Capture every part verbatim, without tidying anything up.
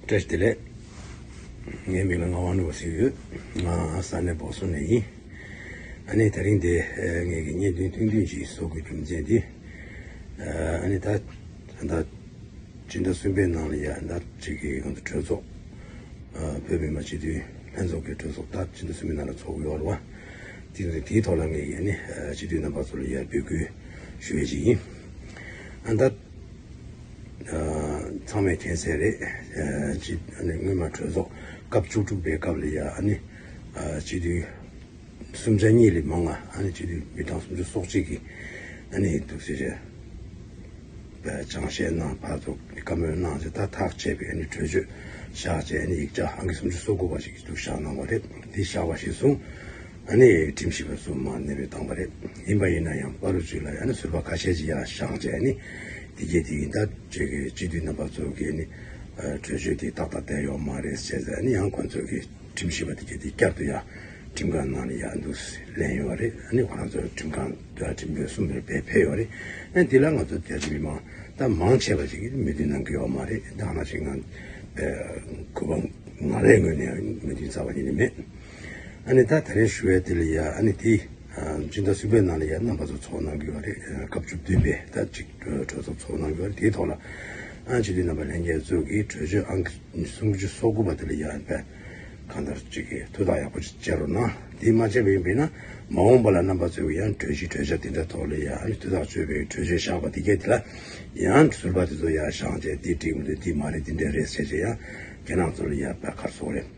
བཀྲ་ཤིས་བདེ་ལེགས། ངའི་མིང་ལ་ངག་དབང་ནོར་བུ་ཟེར་གྱི་ཡོད། ང་ས་གནས་བོ་སོ་ནས་ཡིན། ཨ་ནི་དེ་རིང་འདི་ངེད་ཀྱི་བརྙན་ཐུང་ཐུང་ཐུང་ཞིག་བཟོ་དགོས་རྒྱུ་མཚན་འདི། ཨ་ནི་ད་ད་སྤྱི་ཟླ་གསུམ་པའི་ནང་ལ་ཡ་ད་ཅིག་གི་ང་ཚོ་གྲོས་ཚོགས། བོད་མི་མང་སྤྱི་འཐུས་ལྷན་ཚོགས་ཀྱི་གྲོས་ཚོགས་ད་སྤྱི་ཟླ་གསུམ་པའི་ནང་ལ་ཚོགས་ཡོད་རེད་བ། དེ་དེའི་ཐོག་ལ་ངེད་ཀྱི་ཨ་ནི་སྤྱི་འཐུས་རྣམ་པ་ཚོ་ལ་ཡ་འབོད་སྐུལ་ཞུ་ཡས་ཅིག་ཡིན། ཨ་ད། ཚང་མས་མཁྱེན་གསལ་རེད། སྤྱི་ཨ་ནི་སྔོན་མ་གྲོས་ཚོགས་སྐབས་བཅུ་དྲུག་པའི་སྐབས་ལ་ཡ་ཨ་ནི་སྤྱི་འཐུས་སུམ་ཆ་གཉིས་ལས་མང་ང་ཨ་ནི་སྤྱི་འཐུས་མི་གྲངས་སུམ་ཅུ་སོ་གཅིག་གིས་ཨ་ནི་འདུག་ཟེར་བྱས་སྦྱང་བཤད་གནང་ཕར་ཚུར་བཀའ་མོལ་གནང་བྱས་ད་ཐག་བཅད་པའི་ཨ་ནི་གྲོས་ཆོད་བཞག་བྱས་ཨ་ནི་ཡིག་ཆ་ཨང་ཀི་སུམ་ཅུ་སོ་དགུ་པ་ཞིག་འདུག་བཞག་གནང་བ་རེད། འདི་བཞག་པ་ཞིག་བཟུང་ཨ་ནི་ཁྲིམས་ཞིབ་པ་ཚོ་མར་གནས་སྤོས་བཏང་བ་རེད། ཡིན་པ་ཡིན་ན་ཡང་པ་ལོ་གཅིག་ལ་ཨ་ནི་ཟུར་པ་ཁ་ཤས་ཅིག་ཡར་བཞེངས་བྱས་ཨ་ནི་དེ་གས་དེ་ཡིན་ད་ཅིག་གི་སྤྱི་འཐུས་རྣམ་པ་ཚོ་གིས་ཨ་ནི་གྲོས་ཆོད་དེ་ཏག་ཏག་བསྡད་ཡོད་མ་རེད་ཟེར་ཨ་ནི་ཡང་ཁོང་ཚོ་གིས་ཁྲིམས་ཞིབ་པ་དེ་གས་དེ་བསྐྱར་དུ་ཡར་ཁྲིམས་ཁང་ནང་ལ་ཡར་འདུག་ལེན་ཡོད་རེད། ཨ་ནི་ཁོ་རང་ཚོ་ཁྲིམས་ཁང་དུ་ཁྲིམས་དཔོན་གསུམ་རེ་བས་ཕེབས་ཡོད་རེད། ཨ་ནི་དེ་ལ་ང་ཚོ་རྒྱ་ཆེ་མི་མང་ད་མང་ཆེ་བ་ཞིག་གིས་མོས་མཐུན་གནང་གི་ཡོད་མ་རེད། ད་ང་ཞིག་ང་གུས་པ་ང་རའི་ངོས་ནས་མོས་མཐུན་རྩ་བ་ཉིད་ནས་མེད། ཨ་ནི་ད་དེ་རིང་ཞུ་བའི་དེ་ལ་ཡ་ཨ་ནི་དེ་སྤྱི་ཟླ་གསུམ་པའི་ནང་ལ་ཡ་རྣམ་པ་ཚོ་ཚོགས་གནང་གི་ཡོད་རེད། སྐབས་བཅུ་བདུན་པའི་ད་ཅིག་གྲོས་ཚོགས་ཚོགས་གནང་གི་ཡོད་རེད། དེའི་ཐོག་ལ་ཨ་སྤྱི་འཐུས་རྣམ་པ་ལྷན་རྒྱས་ཚོ་གིས་གྲོས་ཆོད་ཨང་ཀི་སུམ་ཅུ་སོ་དགུ་པ་དེ་ལ་ཡ་ཨ་ནི་གང་ལྟར་ཅིག་གི་ཐུགས་ཐག་ཡག་པོ་ཅིག་བཅད་རོགས་གནང་། དེ་མ་བཅད་པ་ཡིན་པས་ན་མ་འོངས་པ་ལ་རྣམ་པ་ཚོས་ཡང་གྲོས་གཞི་གྲོས་འཆར་དེ་འདྲ་ཐོག་ལ་ཡ་ཨ་ནི་ཐུགས་ཐག་གཅོད་པའི་གྲོས་ཆོད་བཞག་པ་དེ་གས་དེ་ལ་ཡང་ཟུར་པ་དེ་ཚོ་ཡར་བཞེངས་བྱས་དེ་འགྲིག་མི་འདུག་དེ་མ་རེད་དེ་འདྲ་རེད་ཟེར་བྱས་ཡང་ཁྱེད་རང་ཚོ་ལ་ཡ་དཔེ་ཁར་སོང་རེད།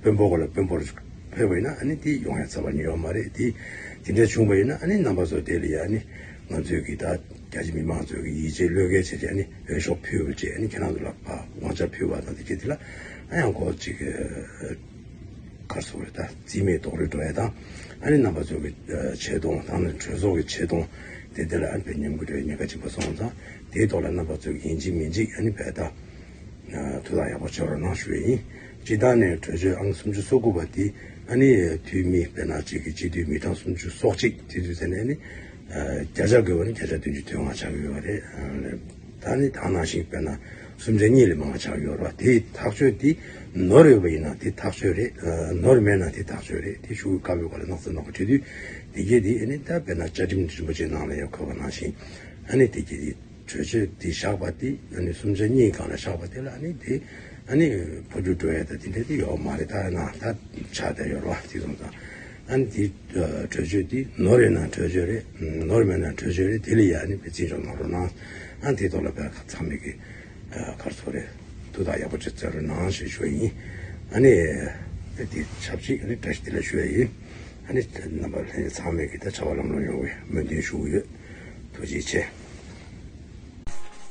དཔོན་པོ་ག་ལ་དཔོན་པོར་ཕེབས་པ་ཡིན་ན་ཨ་ནི་དེ་ཡོང་ཡ་རྩ་བ་ཉིད་ཡོད་མ་རེད། དེ་དེ་འདྲ་བྱུང་བ་ཡིན་ན་ཨ་ནི་རྣམ་པ་ཚོ་དེ་ལ་ཡ་ཨ་ནི་ང་ཚོས་ཀྱི་ད་རྒྱ་ཆེ་མི་མང་ཚོས་ཀྱི་ཡིད་ཆེས་བློས་འགེལ་བྱས་བྱས་ཨ་ནི་འོས་ཤོག་ཕུལ་བ་བྱས་ཨ་ནི་ཁྱེད་རང་ཚོ་ལ་ཕར་དབང་ཆ་ཕུལ་བ་དང་དེ་གས་དེ་ལ་ཨ་ཡང་ཁོ་ཅིག་ག་རེ་ཟེར་དགོས་རེད། ད་རྩིས་མེད་རྡོག་རོལ་འགྲོ་ཡ་དང་ཨ་ནི་རྣམ་པ་ཚོ་གི་ཆེ་མཐོང་དང་ནི་གྲོས་ཚོགས་ཀྱི་ཆེ་མཐོང་དེ་དེ་ལ་ཨ་ནི་དཔེ་ཉམས་རྒུད་འགྲོ་ཡ་ཉེན་ཁ་ཆེན་པོ་སོང་ཙང་དེའི་ཐོག་ལ་རྣམ་པ་ཚོ་གི་ཡིན་གཅིག་མིན་གཅིག་ཨ་ནི་དཔེ་ད་ཐུགས་ཐག་ཡག་པོ་བཅད་རོགས་གནང་ཞུ་ཡ་ཡིན། སྤྱིར་བཏང་ནས་གྲོས་ཆོད་ཨང་སུམ་ཅུ་སོ་དགུ་པ་དེ་ཨ་ནི་འཐུས་མི་དཔེར་ན་གཅིག་གི་སྤྱི་འཐུས་མི་གྲངས་སུམ་ཅུ་སོ་གཅིག་དེ་དུས་ཚོད་ནས་ཨ་ནི་བརྒྱ་ཆ་བགོས་པ་ནི་བརྒྱ་ཆ་བདུན་ཅུ་དོན་ལྔ་ཆགས་ཀྱི་ཡོད་པ་རེད། ད་ནི་ད་ནང་བཞིན་དཔེར་ན་སུམ་ཆ་གཉིས་ལས་མང་བ་ཆགས་ཡོད་རེད་བ། དེའི་ཐག་གཅོད་དེ་ནོར་ཡོད་པ་ཡིན་ན་དེ་ཐག་གཅོད་རེད། ནོར་མེད་ན་དེ་ཐག་གཅོད་རེད། དེ་ཤུགས་བཀའ་པོད་ག་ལ་སྣག་ཚ་ནག་པོ་བྲིས་དུས་དེ་གས་དེ་ཨ་ནི་ད་དཔེར་ན་བཅའ་ཁྲིམས་རིན་པོ་ཆེ་ནང་ལ་ཡང་འཁོད་པ་ནང་བཞིན་ཨ་ནི་དེ་གས་དེ་གྲོས་ཆོད་དེ་བཞག་པ་དེ་ཨ་ནི་སུམ་ཆ་གཉིས་སྒང་ལ་བཞག་པ་དེ་ལ་ཨ་ནི་དེ་ཨ་ནི་འཕོ་འགྱུར་འགྲོ་ཡ་ད་དེ་འདྲ་དེ་ཡོད་མ་རེད། ད་ན་ད་ཆགས་བསྡད་ཡོད་རེད་བ། དེ་སོང་ཙང་ཨ་ནི་དེ་གྲོས་ཆོད་དེ་ནོར་ཡོད་ན་གྲོས་ཆོད་རེད། ནོར་མེད་ན་གྲོས་ཆོད་རེད། དེ་ལ་ཡ་ཨ་ནི་དཔེ་བརྩི་འཇོག་གནང་རོགས་གནང་། ཨ་ནི་དེ་ཐོག་ལ་དཔེ་ཚང་མས་ཀྱི་ག་རེ་ཟེར་དགོས་རེད། ཐུགས་ཐག་ཡག་པོ་ཅིག་བཅད་རོགས་གནང་ཞེས་ཞུ་ཡ་ཡིན། ཨ་ནི་དེ་ཆབས་ཅིག་ཨ་ནི་བཀྲ་ཤིས་བདེ་ལེགས་ཞུ་ཡ་ཡིན། ཨ་ནི་རྣམ་པ་ལྷན་རྒྱས་ཚང་མས་ཀྱི་ད་བྱ་བ་ལམ་ལྷོང་ཡོང་བའི་སྨོན་འདུན་ཞུ་གི་ཡོད། ཐུགས་རྗེ་ཆེ།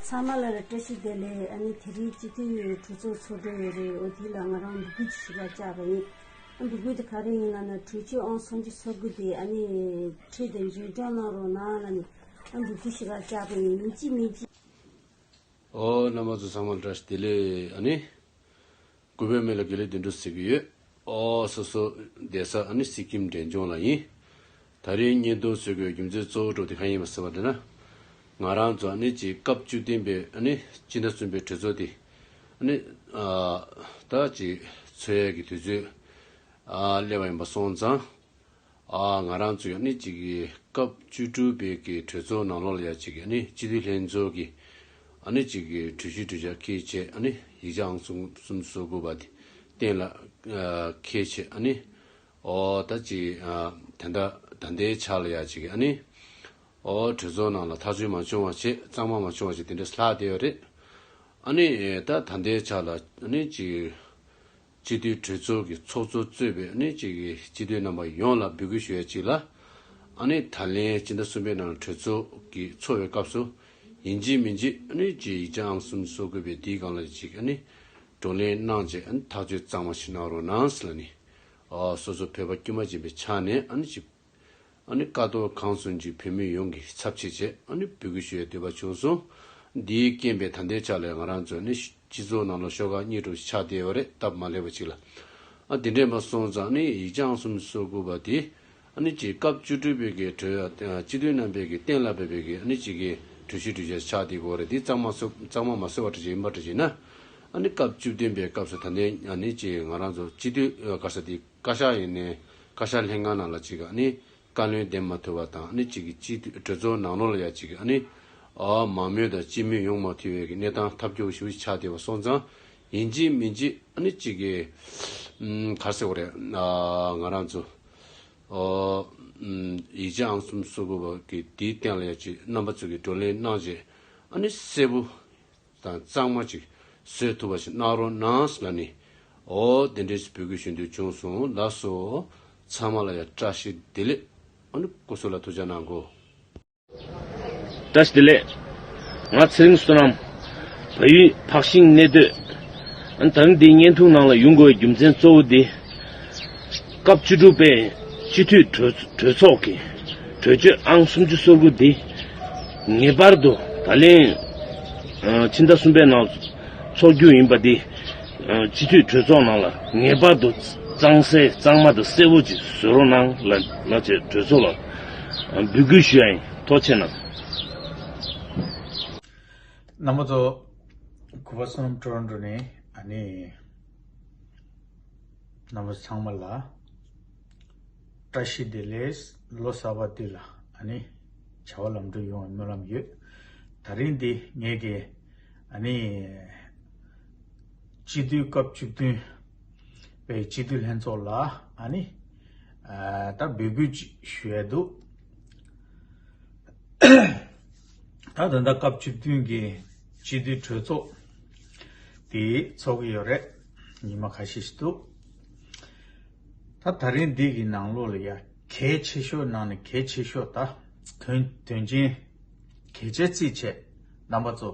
ཚང་མ་ལ་བཀྲ་ཤིས་བདེ་ལེགས། ཨ་ནི་དེ་རིང་སྤྱི་འཐུས་གྲོས་ཚོགས་ཚོགས་འདུ་ཡོད་རེད། འོ་དེ་ལ་ང་རང་འབོད་སྐུལ་ཞུ་བར་བཅར་བ་ཡིན། ཨ་འབོད་སྐུལ་དེ་ག་རེ་ཡིན་ལབ་ན་གྲོས་ཆོད་ཨང་སུམ་ཅུ་སོ་དགུ་དེ་ཨ་ནི་ཁྲིད་དེ་འཛིན་སྐྱོང་གནང་རོགས་གནང་ལབ་ནས་ཨ་འབོད་སྐུལ་ཞུ་བར་བཅར་བ་ཡིན། ཡིན་གཅིག་མིན་གཅིག་ཨོ་རྣམ་པ་ཚོ་ཚང་མ་ལ་བཀྲ་ཤིས་བདེ་ལེགས། ཨ་ནི་གུས་པའི་མི་ལ་དགེ་ལེགས་བདེ་འགྲོ་ཟེར་གྱི་ཡོད། ཨོ་སོ་སོ་བསྡད་ས་ཨ་ནི་སི་ཀིམ་འབྲས་ལྗོངས་ལ་ཡིན། ད་རེས་བརྙན་ཐུང་བཟོ་དགོས་རྒྱུ་མཚན་གཙོ་བོ་འགྲོ་དེ་གང་ཡིན་པ་ཟེར་བ་དེ་ན། ང་རང་ཚོ་ཨ་ནི་ཅིག་སྐབས་བཅུ་བདུན་པའི་ཨ་ནི་སྤྱི་ཟླ་གསུམ་པའི་གྲོས་ཚོགས་དེ་ཨ་ནི་ཨ་ད་ཅིག་ཚོགས་ཡས་ཀྱི་དུས་ཚོད་ཨ་སླེབས་པ་ཡིན་པ་སོང་ཙང་། ཨ་ང་རང་ཚོས་ཨ་ནི་ཅིག་གི་སྐབས་བཅུ་དྲུག་པའི་གི་གྲོས་ཚོགས་ནང་ལོགས་ལ་ཡ་ཅིག་གི་ཨ་ནི་སྤྱི་འཐུས་ལྷན་ཚོགས་ཀྱི་ཨ་ནི་ཅིག་གི་གྲོས་གཞི་གྲོས་འཆར་འཁྱེར་བྱས་ཨ་ནི་ཡིག་ཆ་ཨང་སུམ་སུམ་སོ་དགུ་པ་དེ་གཏན་ལ་ཨ་འཁེལ་བྱས་ཨ་ནི་ཨོ་ད་ཅིག་ཨ་ད་ལྟ་ད་ལྟའི་ཆ་ལ་ཡ་ཅིག་གི་ཨ་ནི་ཨོ་གྲོས་ཚོགས་ནང་ལ་ཐག་གཅོད་མ་བྱུང་བ་བྱས་གཙང་མ་མ་བྱུང་བ་བྱས་དེ་འདྲ་ལྷག་བསྡད་ཡོད་རེད། ཨ་ནི་ད་ད་ལྟའི་ཆ་ལ་ཨ་ནི་ཅིག་སྤྱི་འཐུས་གྲོས་ཚོགས་ཀྱི་ཚོགས་གཙོ་གཙོས་པའི་ཨ་ནི་ཅིག་གི་སྤྱི་འཐུས་རྣམ་པ་ཡོངས་ལ་འབོད་སྐུལ་ཞུ་ཡ་གཅིག་ལ། ཨ་ནི་ད་ལན་སྤྱི་ཟླ་གསུམ་པའི་ནང་གྲོས་ཚོགས་ཀྱི་ཚོགས་པའི་སྐབས་སུ་ཡིན་གཅིག་མིན་གཅིག་ཨ་ནི་ཅིག་ཡིག་ཆ་ཨང་སུམ་སོ་དགུ་པའི་དེའི་སྒང་ལ་ཅིག་ཨ་ནི་བགྲོ་གླེང་གནང་རྗེས་ཨ་ནི་ཐག་གཅོད་གཙང་མ་ཞིག་གནང་རོགས་གནང་ཟེར་ལ་ནི། ཨ་སོ་སོ་བོད་པ་དཀྱུས་མ་ཡིན་པའི་ཆ་ནས་ཨ་ནི་ཅིག་ཨ་ནི་བཀའ་དོག་གང་སོང་ཅིག་བོད་མི་ཡོངས་ཀྱི་ཚབ་བྱས་བྱས་ཨ་ནི་འབོད་སྐུལ་ཞུ་ཡའི་འདོད་པ་བྱུང་སོང་། འདིའི་རྐྱེན་པས་ད་ལྟའི་ཆ་ལ་ང་རང་ཚོ་ནི་སྤྱི་ཚོགས་ནང་ལ་ཤོག་ཁག་གཉིས་དྲུག་ཆགས་བསྡད་ཡོད་རེད། སྟབས་མ་ལེགས་པ་ཅིག་ལ། ཨ་དེ་འདྲས་མ་སོང་ཙང་ནི་ཡིག་ཆ་ཨང་སུམ་སོ་དགུ་པ་དེ་ཨ་ནི་ཅིག་སྐབས་བཅུ་དྲུག་པའི་གི་གྲོས་སྤྱི་འཐུས་རྣམ་པའི་གི་གཏན་ལ་ཕབ་པའི་གི་ཨ་ནི་ཅིག་གི་གྲོས་གཞི་གྲོས་འཆར་ཆགས་བསྡད་ཡོད་རེད། འདི་གཙང་མ་བཟོ་གཙང་མ་མ་བཟོས་པ་འདྲ་ཅིག་ཡིན་པ་འདྲ་ཅིག་ན། ཨ་ནི་སྐབས་བཅུ་བདུན་པའི་སྐབས་སུ་ད་ནས་ཨ་ནི་ཅིག་ང་རང་ཚོ་སྤྱི་འཐུས་ཨ་ག་ས་དེ་བཀའ་ཤག་ཡིན་ནའི་བཀའ་ཤག་ལྷན་ཁང་ནང་ལ་ཅིག་ཨ་ནི་བཀའ་བློན་འདེམས་མ་ཐུབ་པ་དང་ཨ་ནི་ཅིག་གི་སྤྱི་འཐུས་གྲོས་ཚོགས་ནང་ལོགས་ལ་ཡ་ཅིག་ཨ་ནི་ཨ་མང་མོས་དང་སྤྱི་མོས་ཡོང་མ་ཐུབ་པའི་གི་གནས་སྟངས་ཐབས་སྐྱོ་ཞེ་པོ་ཅིག་ཆགས་བསྡད་པ་སོང་ཙང་ཡིན་གཅིག་མིན་གཅིག་ཨ་ནི་ཅིག་གི་ཨམ་ག་རེ་ཟེར་དགོས་རེད། ཨ་ང་རང་ཚོ་ཨ་ཨམ་ཡིག་ཆ་ཨང་གསུམ་སོ་དགུ་པ་གི་དེའི་སྟེང་ལ་ཡ་ཅིག་རྣམ་པ་ཚོ་གི་བགྲོ་གླེང་གནང་རྗེས་ཨ་ནི་གསལ་པོ་དང་གཙང་མ་ཅིག་བཟོ་ཐུབ་པ་ཞིག་གནང་རོགས་གནང་ལབ་ནས་ཨོ་དེ་འདྲའི་འབོད་སྐུལ་ཞུ་འདོད་བྱུང་སོང་། ལགས་སོ། ཚང་མ་ལ་ཡང་བཀྲ་ཤིས་བདེ་ལེགས། ཨ་ནི་སྐུ་གཟུགས་ལ་ཐུགས་ཅག་གནང་གོ། བཀྲ་ཤིས་བདེ་ལེགས། ང་ཚེ་རིང་བསོད་ནམས། བལ་ཡུལ་འཕགས་ཤིང་གནས་སྡོད། ཨ་ནི་ད་རིང་འདིའི་བརྙན་ཐུང་ནང་ལ་ཡོང་དགོས་པའི་རྒྱུ་མཚན་གཙོ་བོ་འདི། སྐབས་བཅུ་དྲུག་པའི་སྤྱི་འཐུས་གྲོས་གྲོས་ཚོགས་ཀྱི་གྲོས་ཆོད་ཨང་སུམ་ཅུ་སོ་དགུ་འདི་ངེས་པར་དུ་ད་ལན་ཕྱི་ཟླ་གསུམ་པའི་ནང་འཚོགས་རྒྱུ་ཡིན་པ་འདི་སྤྱི་འཐུས་གྲོས་ཚོགས་ནང་ལ་ངེས་པར་དུ་གཙང་སེལ་གཙང་མ་དང་གསལ་པོ་ཅིག་བཟོ་རོགས་གནང་ལ་ལ་ཅེས་གྲོས་ཚོགས་ལ་འབོད་སྐུལ་ཞུ་ཡ་ཡིན། ཐུགས་རྗེ་གནང་། རྣམ་པ་ཚོ། གུས་པ་བསོད་ནམས་ཊོ་རོན་ཊོ་ནས་ཨ་ནི་རྣམ་པ་ཚང་མ་ལ་བཀྲ་ཤིས་བདེ་ལེགས། ལོ་གསར་པ་འདི་ལ་ཨ་ནི་བྱ་བ་ལམ་འགྲོ་ཡོང་བའི་སྨོན་ལམ་ཡོད། ད་རིང་འདི་ངས་ཀྱི་ཨ་ནི་སྤྱི་འཐུས་སྐབས་བཅུ་བདུན་པའི་སྤྱི་འཐུས་ལྷན་ཚོགས་ལ་ཨ་ནི་ད་འབོད་སྐུལ་ཅིག་ཞུ་ཡ་འདུག། ད་ད་ལྟ་སྐབས་བཅུ་བདུན་གྱི་སྤྱི་འཐུས་གྲོས་ཚོགས་དེ་ཚོགས་ཀྱི་ཡོད་རེད། ཉི་མ་ཁ་ཤས་ཤིག་འདུག། ད་ད་རིང་འདི་གི་ནང་ལོགས་ལ་ཡ་གལ་ཆེ་ཤོས་ནང་ནས་གལ་ཆེ་ཤོས་ད་དོན་དོན་ཆེན་གལ་ཆེ་རྩིས་བྱས་རྣམ་པ་ཚོ།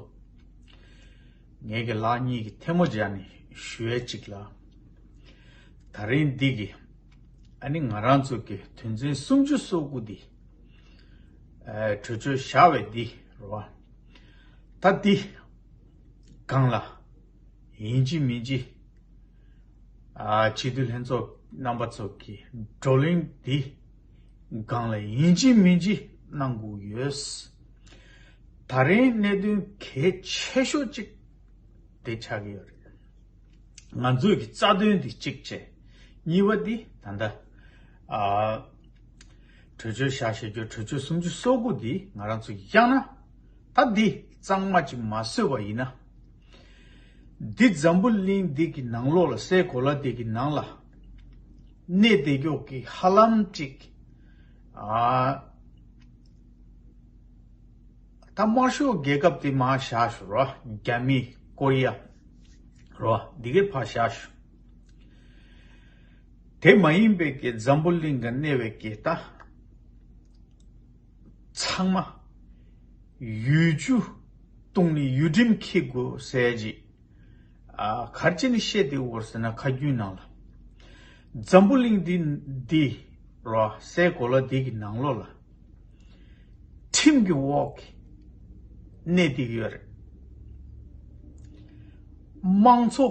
ངས་ཀྱི་ལག་གཉིས་ཀྱི་ཐལ་མོ་སྦྱར་ནས་ཞུ་ཡ་གཅིག་ལ། ད་རིང་འདི་གི་ཨ་ནི་ང་རང་ཚོ་གི་དོན་ཚན་སུམ་ཅུ་སོ་དགུ་འདི་ཨ་གྲོས་ཆོད་བཞག་པའི་འདི་རེད་བ། ད་འདི་སྒང་ལ་ཡིན་གཅིག་མིན་གཅིག་ཨ་སྤྱི་འཐུས་ལྷན་ཚོགས་རྣམ་པ་ཚོ་གི་བགྲོ་གླེང་འདི་སྒང་ལ་ཡིན་གཅིག་མིན་གཅིག་གནང་དགོས་ཡོད། ད་རིང་གནད་དོན་གལ་ཆེ་ཤོས་གཅིག་དེ་ཆགས་ཀྱི་ཡོད་རེད། ང་ཚོའི་གི་རྩ་དོན་འདི་གཅིག་བྱས། གཉིས་པ་འདི་ད་ལྟ་ཨ་གྲོས་ཆོད་བཞག་བཞག་རྒྱུ་གྲོས་ཆོད་སུམ་ཅུ་སོ་དགུ་འདི་ང་རང་ཚོ་གི་བཀྱག་ན་ད་འདི་གཙང་མ་ཅིག་མ་བཟོས་པ་ཡིན་ན། འདི་འཛམ་བུ་གླིང་འདི་གི་ནང་ལོགས་ལ་སའི་གོ་ལ་འདི་གི་ནང་ལ་གནས་བསྡད་ཀྱོག་གི་ཧ་ལམ་ཅིག་ཨ། ད་དམར་ཤོག་རྒྱལ་ཁབ་དེ་མར་བཞག་ཞུ་རོ། རྒྱ་མི་ཀོ་རི་ཡ་རོ། འདི་གའི་ཕར་བཞག་ཞུ། དེ་མ་ཡིན་པའི་གི་འཛམ་བུ་གླིང་ག་གནས་པའི་གི་ད་ཚང་མ་ཡུལ་ཆུ་བཏུང་ནས་ཡུལ་ཁྲིམས་འཁྱེར་དགོས་ཟེར་ཅིག་ཨ་ག་རེ་བྱས་ནས་བཤད་དེ་འོར་ཟེར་ན་ཁ་རྒྱུན་ནང་ལ། འཛམ་བུ་གླིང་འདི་འདི་རོ་སའི་གོ་ལ་འདི་གི་ནང་ལོགས་ལ་ཁྲིམས་ཀྱི་འོག་གི་གནས་བསྡད་ཀྱི་ཡོད་རེད། དམངས་གཙོ།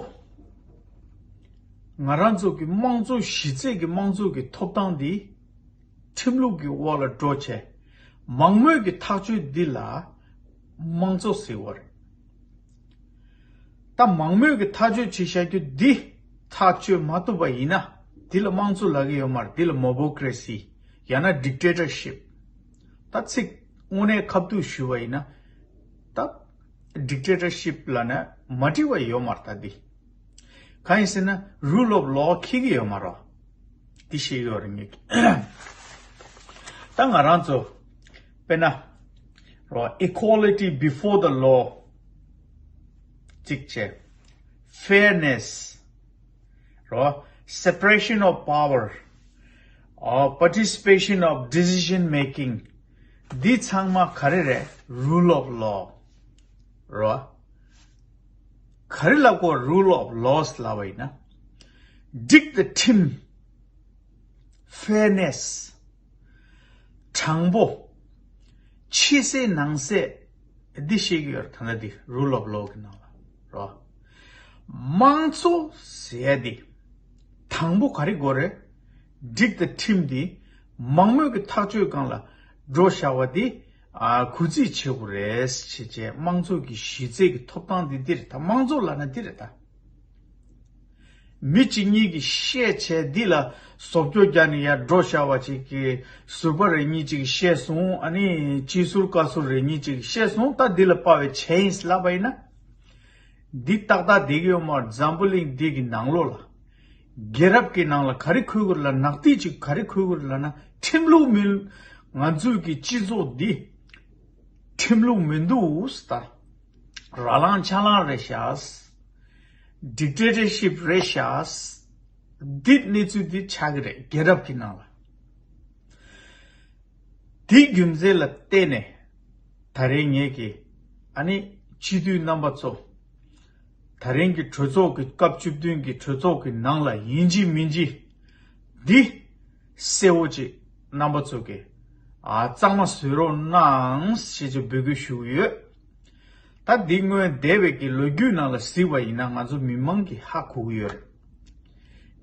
ང་རང་ཚོ་གི་དམངས་གཙོ་གཞི་རྩའི་གི་དམངས་གཙོ་གི་ཐོབ་ཐང་འདི་ཁྲིམས་ལུགས་ཀྱི་འོག་ལ་འགྲོ་བྱས། མང་མོས་ཀྱི་ཐག་གཅོད་འདི་ལ་དམངས་གཙོ་ཟེར་བ་རེད། ད་མང་མོས་ཀྱི་ཐག་གཅོད་བྱེད་བཞག་རྒྱུ་འདི་ཐག་གཅོད་མ་ཐུབ་པ་ཡིན་ན་འདི་ལ་དམངས་གཙོ་ལབ་ཀྱི་ཡོད་མ་རེད། འདི་ལ་མོ་བོ་ཀྲེ་སི་ཡང་ན་ཌིག་ཊེ་ཊར་ཤིབ། ད་ཚིག་དངོས་གནས་ཁ་ཐུག་ཞུས་པ་ཡིན་ན་ད་ཌིག་ཊེ་ཊར་ཤིབ་ལབ་ན་མ་འགྲིག་པ་ཡོད་མ་རེད། ད་འདི་གང་ཡིན་ཟེར་ན་རུལ་ཨོབ་ལོ་འཁྱེར་གྱི་ཡོད་མ་རེད། འདི་ཤེས་ཡོད་རེད་ངེད་ཀྱི། ད་ང་རང་ཚོ་དཔེར་ན་རོ། Equality before the law གཅིག་བྱས། Fairness རོ། Separation of power or participation of decision making འདི་ཚང་མ་ག་རེ་རེད། Rule of law རོ། ག་རེ་ལབ་དགོས། Rule of laws ལབ་པ་ཡིན་ན། སྒྲིག་དང་ཁྲིམས། Fairness དྲང་པོ། ཕྱི་གསལ་ནང་གསལ། འདི་ཤེས་ཀྱི་ཡོད་རེད། ད་ལྟ་འདི་Rule of law གི་ནང་ལ་རོ། དམངས་གཙོ་ཟེར་ཡ་འདི་དང་པོ་ག་རེ་དགོས་རེད། སྒྲིག་དང་ཁྲིམས་འདི་མང་མོས་ཀྱི་ཐག་གཅོད་སྒང་ལ་འགྲོ་བཞག་པ་འདི་ཨ་གུས་བརྩི་བྱེད་དགོས་རེད་ཅེས་བྱས། དམངས་གཙོ་གི་གཞི་རྩའི་གི་ཐོབ་ཐང་འདི་འདི་རེད། ད་དམངས་གཙོ་ལབ་ན་འདི་རེད། ད་ མི་གཅིག་གཉིས་ཀྱིས་བཤད་བྱས་འདི་ལ་བཟོ་བཅོས་རྒྱག་ནས་ཡར་འགྲོ་བཞག་པ་ཅིག་གིས་ཟུར་པ་རེ་གཉིས་ཅིག་བཤད་སོང་། ཨ་ནི་སྤྱི་ཟུར་བཀའ་ཟུར་རེ་གཉིས་ཅིག་བཤད་སོང་། ད་འདི་ལ་དཔའ་བའི་བྱས་ཡིན་ལབ་པ་ཡིན་ན། འདི་ཏག་ཏག་བསྡད་ཀྱི་ཡོད་མ་རེད། འཛམ་བུ་གླིང་འདི་གི་ནང་ལོགས་ལ། རྒྱལ་རབས་ཀྱི་ནང་ལ་ག་རེ་འཁོད་དགོས་རེད་ལབ། ནག་ཐིག་ཅིག་ག་རེ་འཁོད་དགོས་རེད་ལབ་ན། ཁྲིམས་ལུགས་མིན། ང་ཚོའི་གི་སྤྱི་ཚོགས་འདི་ཁྲིམས་ལུགས་མི་འདུག་ཟེར། ར་ལངས་ཆ་ལངས་རེད་ཤག། ཌིག་ཊེ་ཊར་ཤིབ་རེད་ཤག། འདི་གནས་ཚུལ་འདི་ཆགས་ཀྱི་རེད། རྒྱལ་རབས་ཀྱི་ནང་ལ། དེའི་རྒྱུ་མཚན་ལ་བརྟེན་ནས། ད་རེས་ངེད་ཀྱིས་ཨ་ནི་སྤྱི་འཐུས་རྣམ་པ་ཚོ། ད་རིང་གི་གྲོས་ཚོགས་ཀྱི་སྐབས་བཅུ་བདུན་གྱི་གྲོས་ཚོགས་ཀྱི་ནང་ལ་ཡིན་གཅིག་མིན་གཅིག་འདི་གསལ་བོ་ཅིག་རྣམ་པ་ཚོ་གིས་ཨ་གཙང་མ་བཟོ་རོགས་གནང་ཞེས་ཀྱི་འབོད་སྐུལ་ཞུ་གི་ཡོད། ད་འདི་སྔོན་འདས་པའི་གི་ལོ་རྒྱུས་ནང་ལ་གཟིགས་པ་ཡིན་ན། ང་ཚོ་མི་མང་གིས་ཧ་གོ་གི་ཡོད་རེད།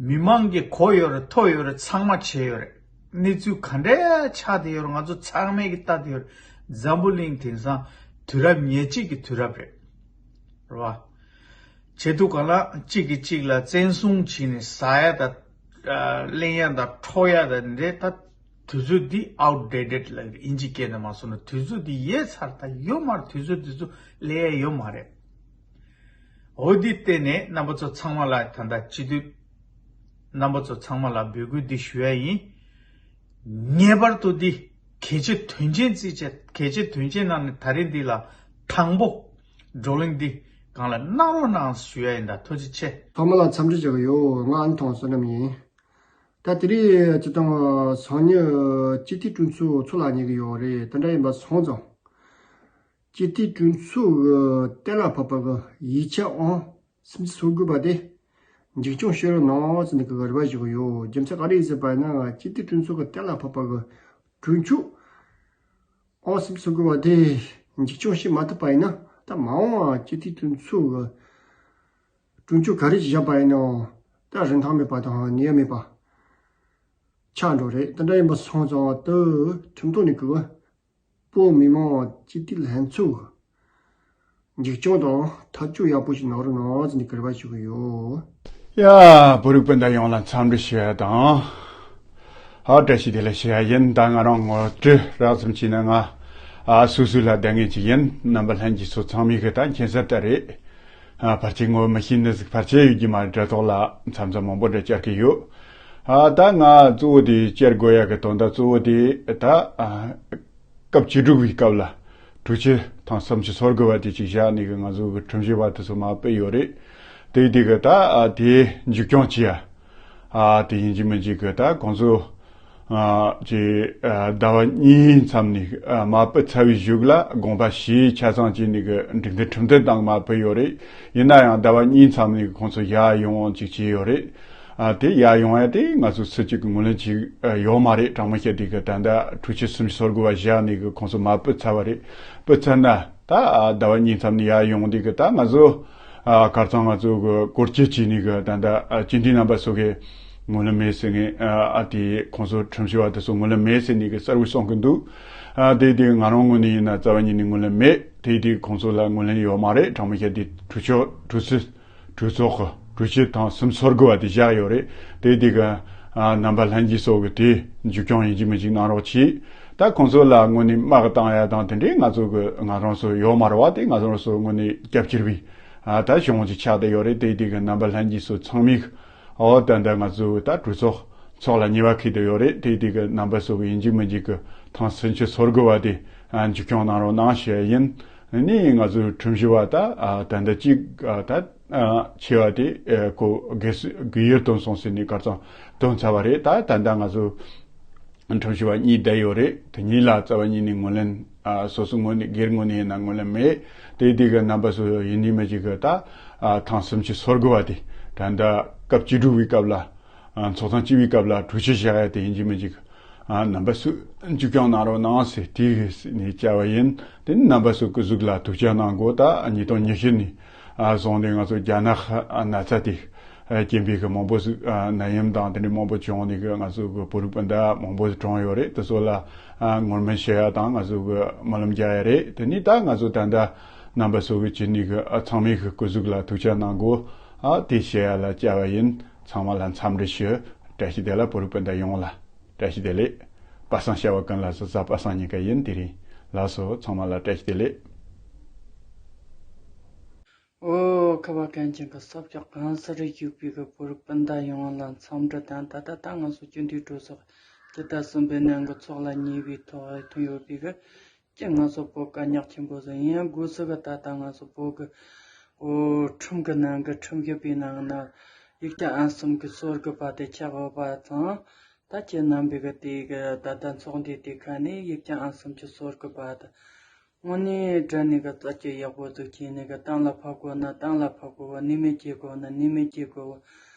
མི་མང་གིས་གོ་ཡོད་རེད། ཐོས་ཡོད་རེད། ཚང་མ་བྱས་ཡོད་རེད། གནས་ཚུལ་ག་འདྲ་ཆགས་བསྡད་ཡོད་རེད། ང་ཚོ་ཚང་མས་གི་ལྟ་བསྡད་ཡོད་རེད། འཛམ་བུ་གླིང་དེང་སང་དུས་རབས་ཉེར་གཅིག་གི་དུས་རབས་རེད། རེད་བ། བྱེད་དུས་གང་ལ་གཅིག་གིས་གཅིག་ལ་བཙན་བཟུང་བྱས་ནས་ཟ་ཡ་དང་། ཨ། ལེན་ཡ་དང་འཕྲོག་ཡ་དང་འདྲ། ད་དུས་ཚོད་འདི་ཨའུཊ་ཌེ་ཊེཌ་ལབ་ཀྱི་རེད། དབྱིན་ཇིའི་སྐད་ནང་མ་སོང་ན། དུས་ཚོད་འདི་ཡལ་ཚར། ད་ཡོད་མ་རེད། དུས་ཚོད་འདི་ཚོ་སླེབས་ཡ་ཡོད་མ་རེད། འོ་འདི་བལྟས་ནས་རྣམ་པ་ཚོ་ཚང་མ་ལ། ད་ལྟ་སྤྱི་འཐུས་རྣམ་པ་ཚོ་ཚང་མ་ལ་འབོད་སྐུལ་འདི་ཞུ་ཡ་ཡིན། ངེས་པར་དུ་འདི་གལ་ཆེ་དོན་ཆེན་བརྩིས་བྱས། གལ་ཆེ་དོན་ཆེན་ནང་ནས་ད་རེས་འདི་ལ་དང་པོ་བགྲོ་གླེང་འདི་སྒང་ལ་གནང་རོགས་གནང་ཞུ་ཡ་ཡིན། ད་ཐུགས་རྗེ་ཆེ། ཚང་མ་ལ་འཚམས་འདྲི་ཞུ་གི་ཡོད། ང་ཨ་ནི་ཐོང་བསོད་ནམས་ཡིན། ད་དེ་རིང་སྤྱི་བཏང་སང་ཉིན་སྤྱི་འཐུས་གྲོས་ཚོགས་འཚོགས་ལ་ཉེ་གི་ཡོད་རེད། དེ་འདྲ་ཡིན་པ་སོང་ཙང་། སྤྱི་འཐུས་གྲོས་ཚོགས་ཀྱི་གཏན་ལ་ཕབ་པ་གི་ཡིག་ཆ་ཨང་སུམ་ཅུ་སོ་དགུ་པ་དེ་མཇུག་སྐྱོང་བྱེད་རོགས་གནང་ཟེར་ནས་གི་རེ་བ་ཞུ་གི་ཡོད། རྒྱུ་མཚན་ག་རེ་ཡིན་ཟེར་བ་ཡིན་ན། སྤྱི་འཐུས་གྲོས་ཚོགས་ཀྱི་གཏན་ལ་ཕབ་པ་གི་གྲོས་ཆོད་ཨང་སུམ་ཅུ་སོ་དགུ་པ་དེ་མཇུག་སྐྱོང་བྱེད་མ་ཐུབ་པ་ཡིན་ན། ད་མ་འོངས་པ་སྤྱི་འཐུས་གྲོས་ཚོགས་ཀྱི་གྲོས་ཆོད་ག་རེ་བཞག་པ་ཡིན་ནའང་ད་རིན་ཐང་མེད་པ་དང་ནུས་པ་མེད་པ་ཆགས་འགྲོ་རེད། དེ་འདྲ་ཡིན་པ་སོང་ཙང་། དེ་ཁྲིམས་ཐོག་ནས་གི་བོད་མི་མང་སྤྱི་འཐུས་ལྷན་ཚོགས་མཇུག་སྐྱོང་དང་ཐག་གཅོད་ཡག་པོ་ཞིག་གནང་རོགས་གནང་ཟེར་ནས་གི་རེ་བ་ཞུ་གི་ཡོད། ཡ། བོད་རིགས་སྤུན་ཟླ་ཡོངས་ལ་འཚམས་འདྲི་ཞུ་ཡ་དང་། ཨ། བཀྲ་ཤིས་བདེ་ལེགས་ཞུ་ཡ་ཡིན། ད་ང་རང་ངོ་སྤྲོད་རགས་ཙམ་བྱས་ན། ང་ཨ་སོ་སོའི་ལ་བསྡད་མཁན་ཅིག་ཡིན། རྣམ་པ་ལྷན་རྒྱས་ཚོ་ཚང་མས་གི་ད་མཁྱེན་གསལ་ལྟར་རེད། ཨ། ཕལ་ཆེར་ངོ་མི་ཤེས་ནི་ཟིག་ཕལ་ཆེར་ཡོད་ཀྱི་མ་རེད། དྲ་ཐོག་ལ་མཚམས་མཚམས་མང་པོ་འདྲ་བཅར་གི་ཡོད། ཨ། ད་ང་གཙོ་བོ་དེ་བཅར་དགོས་ཡ་གི་དོན་དག་གཙོ་བོ་དེ་ད། ཨ། སྐབས་བཅུ་དྲུག་པའི་སྐབས་ལ་གྲོས་ཆོད་ཐེངས་སུམ་ཅུ་སོ་དགུ་པ་དེ་ཅིག་བཞག་ནས་གི་ང་ཚོ་གི་ཁྲིམས་ཞིབ་པ་དེ་ཚོ་མར་ཕུད་ཡོད་རེད། དེ་དེ་གི་ད། ཨ། དེ་མཇུག་སྐྱོང་བྱེད་ཡ། ཨ། དེ་ཡིན་གཅིག་མིན་གཅིག་གི་ད་ཁོང་ཚོ། ཨ། ཅིག་ཨ། ཟླ་བ་གཉིས་མཚམས་ནས། ཨ། མར་ཕུད་ཚར་བའི་གཞུག་ལ་དགོངས་པ་ཞུས། ཆ་ཚང་བྱས་ནས་གི་འགྲིག་མཐུན་ཁྲིམས་མཐུན་སྟེང་མར་ཕུད་ཡོད་རེད། ཡིན་ན་ཡང་ཟླ་བ་གཉིས་མཚམས་ནས་གི་ཁོང་ཚོ་ཡར་ཡོང་ཅིག་བྱས་ཡོད་རེད། ཨ། དེ་ཡར་ཡོང་ཡ་དེ་ང་ཚོ་སུ་གཅིག་གི་ངོས་ལེན་བྱས་ཡོད་མ་རེད། དྲང་མོ་བཤད་དེ་གི་ད་ལྟ་གྲོས་ཆོད་སུམ་ཅུ་སོ་དགུ་པ་བཞག་ནས་གི་ཁོང་ཚོ་མར་ཕུད་ཚར་བ་རེད། ཕུད་ཚར་ན་ད། ཨ། ཟླ་བ་གཉིས་མཚམས་ནས་ཡར་ཡོང་དེ་གི་ད་ང་ཚོ། ཨ། ཁ་རྩང་ང་ཚོ་གི་སྐོར་སྐྱོད་བྱས་ནས་གི་ད་ལྟ། ཨ། སྤྱི་འཐུས་རྣམ་པ་ཚོ་གི་ངོས་ལེན་མེད་ཟེར་ནས། ཨ། དེ་ཁོང་ཚོ་ཁྲིམས་ཞིབ་པ་དེ་ཚོ་ངོས་ལེན་མེད་ཟེར་ནས་གི་གསལ་བོ་གསུང་གི་འདུག། ཨ། དེ་དེ་ང་རང་ངོས་ནས་ཡིན་ན་རྩ་བ་ཉིད་ནས་ངོས་ལེན་མེད། དེ་དེ་ཁོང་ཚོ་ལ་ངོས་ལེན་ཡོད་མ་རེད། དྲང་མོ་བཤད་དེ་གྲོས་ཆོད་གྲོས་ཚོད། གྲོས་ཚོགས་ཀྱི་གྲོས་ཆོད་ཐེངས་སུམ་ཅུ་སོ་དགུ་པ་དེ་བཞག་ཡོད་རེད། དེ་དེ་གི། ཨ། རྣམ་པ་ལྷན་རྒྱས་ཚོ་གི་དེ་མཇུག་སྐྱོང་ཡིན་གཅིག་མིན་གཅིག་གནང་རོགས་གྱིས། ད་ཁོང་ཚོ་ལ་ངོས་ནས་དམག་བཏང་ཡ་དང་དེ་འདྲའི་ང་ཚོ་གི་ང་རང་ཚོ་ཡོད་མ་རེད་བ། དེ་ང་རང་ཚོ་ངོས་ནས་སྐྱབས་བཅོལ་བའི། ཨ། ད་གཞུང་ཅིག་ཆགས་བསྡད་ཡོད་རེད། དེ་དེ་གི་རྣམ་པ་ལྷན་རྒྱས་ཚོ་ཚང་མས། ཨོ། ད་ལྟ་ང་ཚོ་ད་གྲོས་ཚོགས་འཚོགས་ལ་ཉེ་བ་འཁེལ་བསྡད་ཡོད་རེད། དེ་དེ་གི་རྣམ་པ་ཚོ་གི་ཡིན་གཅིག་མིན་གཅིག་གི་ཐེངས་སུམ་ཅུ་སོ་དགུ་པ་དེ། ཨ། མཇུག་སྐྱོང་གནང་རོགས་གནང་ཞུ་ཡ་ཡིན། ནི་ང་ཚོའི་ཁྲིམས་ཞིབ་པ་ད། ཨ། ད་ལྟ་གཅིག་ཨ། ད། ཨ། ཆེ་བ་དེ། ཨ། ཁོ་སྒེར་སུ་སྒེར་ཡུལ་བཏོན་སོང་ཟེར་ནས་གར་སོང་བཏོན་ཚར་བ་རེད། ད་ད་ལྟ་ང་ཚོ་ཁྲིམས་ཞིབ་པ་གཉིས་བསྡད་ཡོད་རེད། དེ་གཉིས་ལ་རྩ་བ་ཉིད་ནས་ངོས་ལེན། ཨ། སོ་སོ་ངོས་ནས་སྒེར་ངོས་ནས་ཡིན་ན་ངོས་ལེན་མེད། དེ་དེ་གི་རྣམ་པ་ཚོ་ཡིན་གཅིག་མིན་གཅིག་གི་ད། ཨ། ཐེངས་སུམ་ཅུ་སོ་དགུ་པ་དེ་ད་ལྟ་སྐབས་བཅུ་དྲུག་པའི་སྐབས་ལ། ཨ། ཚོགས་ཐེངས་གཅིག་པའི་སྐབས་ལ་གྲོས་ཆོད་བཞག་ཡ་དེ་ཡིན་གཅིག་མིན་གཅིག། ཨ། རྣམ་པ་ཚོས་མཇུག་སྐྱོང་གནང་རོགས་གནང་ཟེར་དེ་ནས་བཅར་བ་ཡིན། དེ་ནི་རྣམ་པ་ཚོ་སྐུ་གཟུགས་ལ་ཐུགས་རྗེ་གནང་དགོས། ད་ཉིས་སྟོང་ཉི་ཤུ་ནས། ཨ། བཟུང་སྟེ་ང་ཚོ་རྒྱ་ནག་ན་ཚ་དེ། ཨ། རྐྱེན་པས་གི་མང་པོ་ཞིག། ཨ། ནད་ཡམས་དང་དེ་འདྲའི་མང་པོ་བྱུང་ནས་གི་ང་ཚོ་གི་བོད་རིགས་སྤུན་ཟླ་མང་པོ་ཞིག་གྲོངས་ཡོད་རེད། དེ་ཚོ་ལ། ཨ། ངོ་སྤྲོད་བྱེད་ཡ་དང་ང་ཚོ་གི་སྨོན་ལམ་རྒྱག་ཡ་རེད། དེ་ནས་ད་ང་ཚོ་ད་ལྟ་རྣམ་པ་ཚོ་གི་བྱས་ནས་གི། ཨ། ཚང་མས་གི་སྐུ་གཟུགས་ལ་ཐུགས་རྗེ་གནང་དགོས། ཨ་དེ་བཤད་ཡ་ལ་བཅར་བ་ཡིན། ཚང་མ་ལ་འཚམས་འདྲི་ཞུ། བཀྲ་ཤིས་བདེ་ལེགས། བོད་རིགས་སྤུན་ཟླ་ཡོངས་ལ་བཀྲ་ཤིས་བདེ་ལེགས། པ་སངས་བྱ་བ་ཀུན་ལ་སོགས་པ་སངས་ཉིན་ཀ་ཡིན། དེ་རིང་ལགས་སོ། ཚང་མ་ལ་བཀྲ་ཤིས་བདེ་ལེགས། ཨོ། ཁ་བ་གངས་ཅན་གྱི་ས་ཕྱོགས་གང་སར་བཞུགས་པའི་གི་བོད་རིགས་སྤུན་ཟླ་ཡོངས་ལ་འཚམས་འདྲི་དང་། ད་ལྟ་ད་ང་ཚོ་སྤྱི་འཐུས་གྲོས་ཚོགས་སྤྱི་ཟླ་གསུམ་པའི་ནང་གི་ཚོགས་ལ་ཉེ་བའི་ཐོག་ཐོན་ཡོད་པའི་གི། ཀྱི་ང་ཚོ་བོད་དཀའ་རྙོག་ཆེན་པོ་ཟིག་ཡིན། སྒོས་སུ་གི་ད་ལྟ་ང་ཚོ་བོད་གི་ཨོ་ཁྲིམས་གི་ནང་གི་ཁྲིམས་ཞིབ་པའི་ནང་ན་ཡིག་ཆ་ཨང་གསུམ་གི་སོ་དགུ་པ་དེ་ཆགས་ཡོད་པ་དང་། ད་ཁྱེད་རྣམ་པས་གི་དེ་གི་ད་ལྟ་ཚོགས་འདུ་དེ་ཁ་ནས་ཡིག་ཆ་ཨང་གསུམ་གྱི་སོ་དགུ་པ་དེ་དངོས་གནས་དྲང་གནས་གི་རྩ་ཆེ་ཡག་པོ་ཟིག་བྱས་ནས་གི་གཏན་ལ་ཕབ་དགོས་ན་གཏན་ལ་ཕབ་དགོས་པ། གནས་མལ་བྱེད་དགོས་ན་གནས་མལ་བྱེད་དགོས་པ།